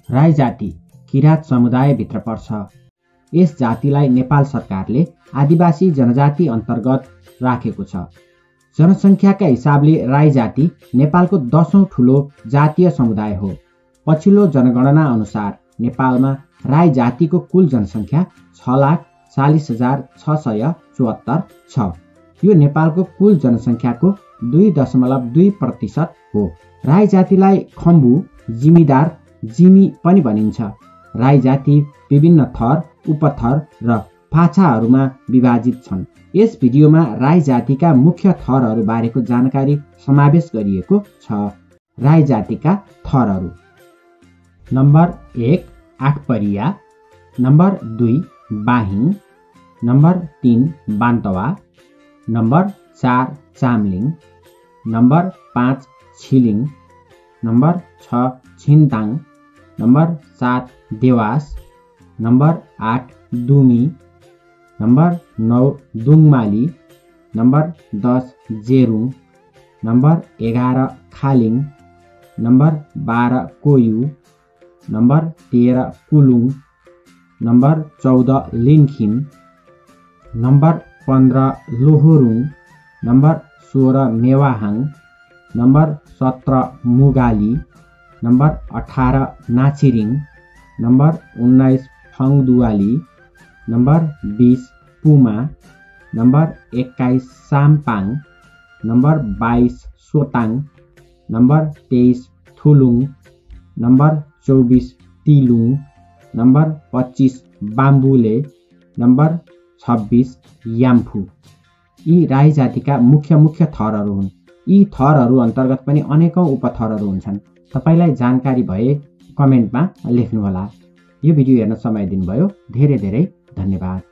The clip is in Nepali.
राई जाति किराँत समुदायभित्र पर्छ। यस जातिलाई नेपाल सरकारले आदिवासी जनजाति अन्तर्गत राखेको छ। जनसङ्ख्याका हिसाबले राई जाति नेपालको 10औं ठूलो जातीय समुदाय हो। पछिल्लो जनगणना अनुसार नेपालमा राई जातिको कुल जनसङ्ख्या 6,40,674 छ। यो नेपालको कुल जनसङ्ख्याको 2.2% हो। राई जातिलाई खम्बु, जिमीदार, जिमी पनि भनिन्छ। राई जाति विभिन्न थर, उपथर र पाछाहरूमा विभाजित छन्। यस भिडियोमा राई जातिका मुख्य थरहरू बारेको जानकारी समावेश गरिएको छ। राई जातिका थरहरू: number 1 Athpariya, number 2 Bahing, number 3 Bantawa, number 4 Chamling, number 5 Chhiling, number 6 Chhintang, number 7 Dewas, number 8 Dumi, number 9 Dungmali, number 10 Jerung, number 11 Khaling, number 12 Koyu, number 13 Kulung, number 14 Linkhim, number 15 Lohorung, number 16 Mewahang, number 17 Mugali, number 18 Nachiring, number 19 Phangduwali, number 20 Puma, number 21 Sampang, number 22 Sotang, number 23 Thulung, number 24 Tilung, number 25 Bambule, number 26 Yamphu. यी राई जातिका मुख्य थरहरू हुन्। यी थरहरू अन्तर्गत पनि अनेकौं उपथरहरू हुन्छन्। तपाईलाई जानकारी भए कमेन्टमा लेख्नुहोला। यो भिडियो हेर्न समय दिनुभयो धेरै धेरै धन्यवाद।